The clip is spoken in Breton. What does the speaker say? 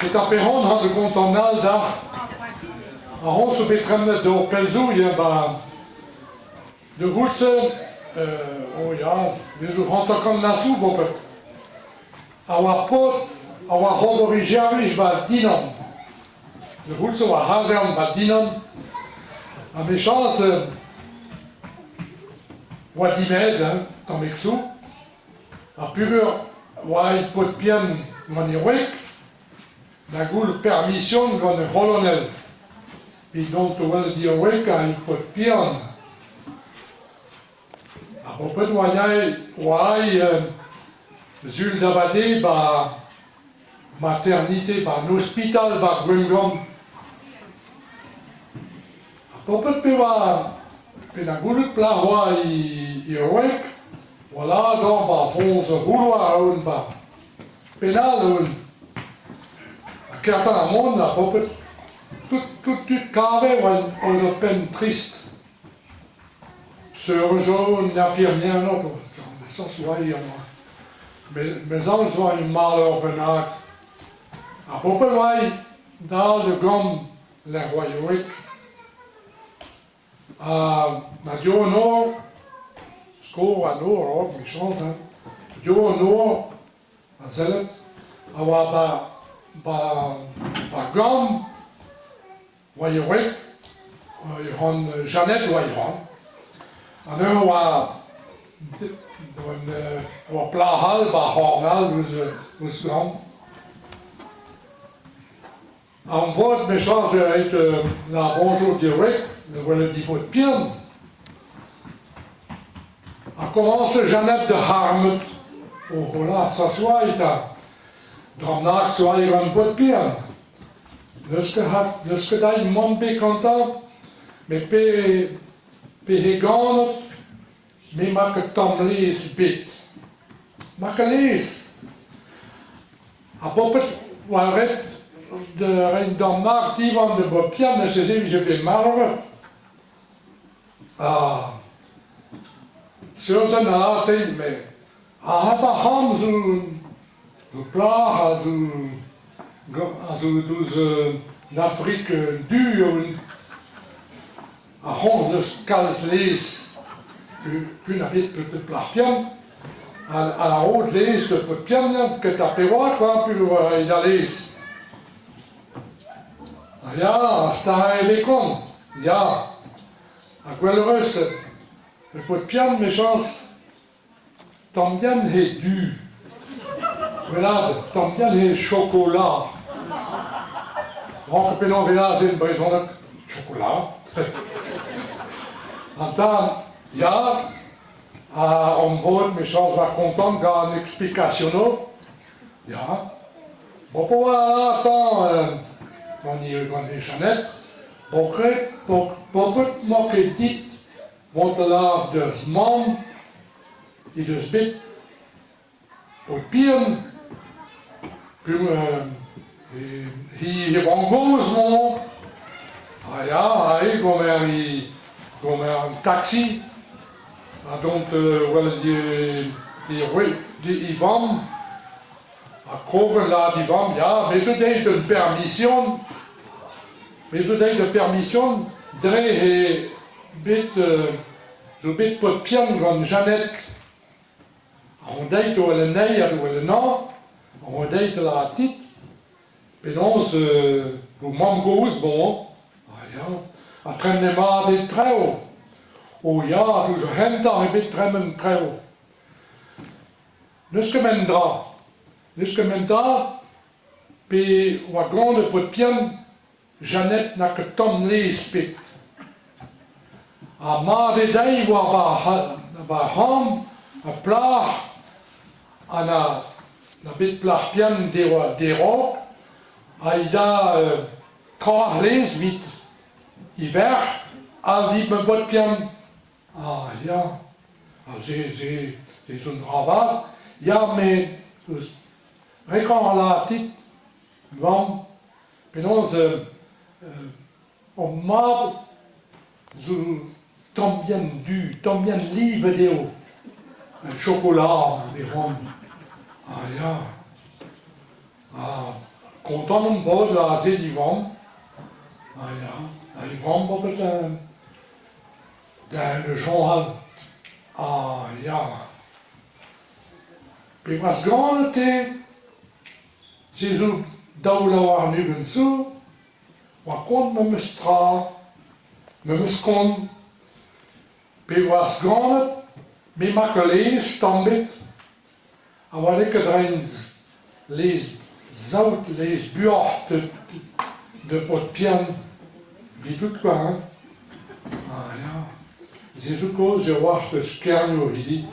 Eta peron ha da gontan all dac'h. Ar c'homz zo bet tremenet d'hor pell zo ya ba de c'houlz-se oh ya, me zo 50 nasoù bopet. A oa paotr a oa c'hoant ober servij ba Dinan. De c'houlz a oa c'hazern ba Dinan. Ha mechañs oa dimet hein, tammig zo. Ar pugur oa aet paotr bihan gant e wreg da goul permision gant ur c'holonel evit dont da welet e wreg hag e paotr bihan. Ar boped oa oa aet sul da vade 'ba maternite 'ba 'n ospital 'ba Gwengamp. Ar boped pe oa pe na goulout plac'h oa e wreg voilà dor 'ba foñs ur c'houloar a-un 'ba penn-all a-un. Ha kertan ar mont ar boped tout tout tud kavet oa ur penn trist. Seur jaune infirmier sans oa Mes añs oa un maleur bennak. Ar boped oa dal da gambr lec'h oa wreg. Ha na div an nor, sko an nor, oh, mechañs hein, div an nor a sellet a oa ba ba ba gambr oa e wreg, e c'hoant Jeannette oa e c'hoant. Ha neuze oa oa plac'h all 'ba ar c'horn all eus eus gambr. Ar vod mechañs eo aet na bonjour d'e wreg, da welet he paotr bihan. Ha komañse Jeannette da c'harmet. Oh hola, s'assoa eta. Dra-bennak 'soa gant paotr bihan. N'eus ket c'hat, n'eus ket aet mann bet gantañ, met pe pe he ganet, me 'ma ket tamm laezh ebet. 'Ma ket laezh. Ha boped oa ret da reiñ d'an mab diwan da bop pian neuze e vije bet marvet. Ha seurt-se na ateint met arabat c'han zo zo plac'h a zo a zo deus an Afrik du eo Ar c'horf n'eus kalz laezh p'un a bet plac'h pian ha a ro laezh da paotr pian ket ar pevar kwa p'un oa da laezh. Ha ya, stag eo bet kont, ya. Ha gwelloc'h eus paotr pian 'mechañs Tamm bihan he du. Gwellad, tamm bihan he chokola. Rank penaos e aze en brezhoneg chokola. An tad, ya, a on vod mechañs va kontant gant an explicationo. Ya. Bon, po oa atañ gant gant he Jeannette, bokred, bokred 'mañ ket dit Mont a lâr deus mamm he deus bet paotr bihan he he vamm-gozh 'mañ ha ya aze gomer he gomer an taksi ha dont welet he he vamm ha kroget lâr d'he vamm ya me zo deuet un permission Me zo deuet ur permission dre he bet zo bet paotr pian gant Jeannette. On deit o wel anezhi hag o wel anezhañ, on deit la tit, penaos vo mamm-gozh bon, ah ya, ha tremenet mat eo traoù. Oh ya, diouzh ar c'hentañ eo bet tremen traoù. N'eus ket ment dra, n'eus ket ment dra Pe oa ganet paotr bihan, Jeannette n'a ket tamm laezh bet. Ha mat eo dezhi war va c'hambr ur plac'h ha na na bet plac'h bihan deraok ha he da tra laezh 'vit he verc'h ha 'vit ma baotr bihan. Ah ya, ha se se se zo un dra vat. Ya met eus Rekañ a ra tit mamm penaos hor mab zo tamm bihan du, tamm bihan livet eo. Chokola ma vez c'hoant. Ah ya. Ah. Kontant on bet aze e vamm. Ah ya, e vamm oa bet da soñjal. Ah ya. Pe oas ganet te, se zo 22 zo, oa kont memes tra, memes kont. Pe oas ganet, me 'ma ket laezh tamm ebet. A oa lakaet reiñ laezh saout, laezh buoc'h da paotr bihan evidout kwa hein. Ah ya, se zo kaoz e oac'h eus Kernoù hiziv.